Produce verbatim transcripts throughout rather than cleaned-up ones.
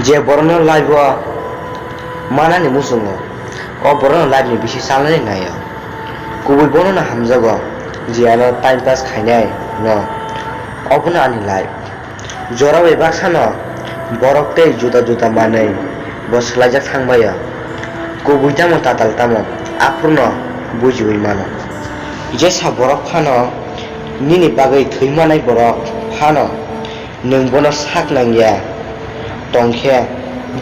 Je borokno life o manani muchungo, o borokno life ni bisi chalnani naio. Kubui bono no hamjago, je ano time pass khainai no, obono ani life. Jora bai baksano borok tei juda juda manwi bo swlaijak thangbaio. Kubui tamo tatal tamo, aphurno bujiui mano. Jesa borok phano nini bagwi thwi manai borok phano nwng bono sak nangya tongkhe,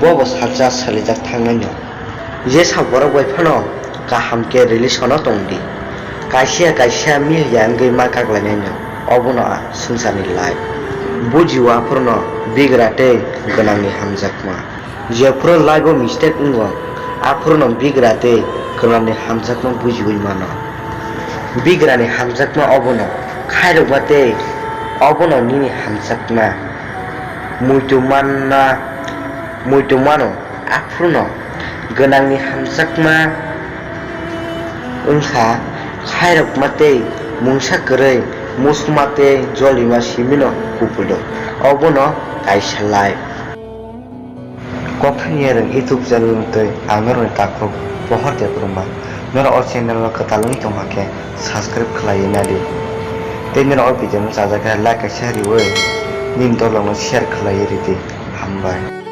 bo bo salsa swlaijak thangnaino. Jesa borok bai phano kaham khe relation o tong di. Kaisa kaisa mil ya wngwi ma kaklainaino, obono a swngcharni life. Bujio aphurno bigra tei gwnangni hamjakma. Jephuru life o mistake wngo, aphurno bigra tei gwnangni hamjakma bujiui mano. Bigrani hamjakma obono khairokma tei obono nini hamjakma. Muitu manna, muitu mano, aphurno gwnangni hamjakma wngkha khairokma tei mungsa kwrwi musuma tei jolima simino kupulung, obono kaisa life. Kokthani Yarwng YouTube channel ni twi ang norokni takhuk Pohor Debbarma. Norok o channel no kwtal wngwi tongkha khe subscribe khlaiwi nadi. Tei norok o video no chajak khe like kaisa riwi nini dolok no share khlaiwi ridi. Hambai.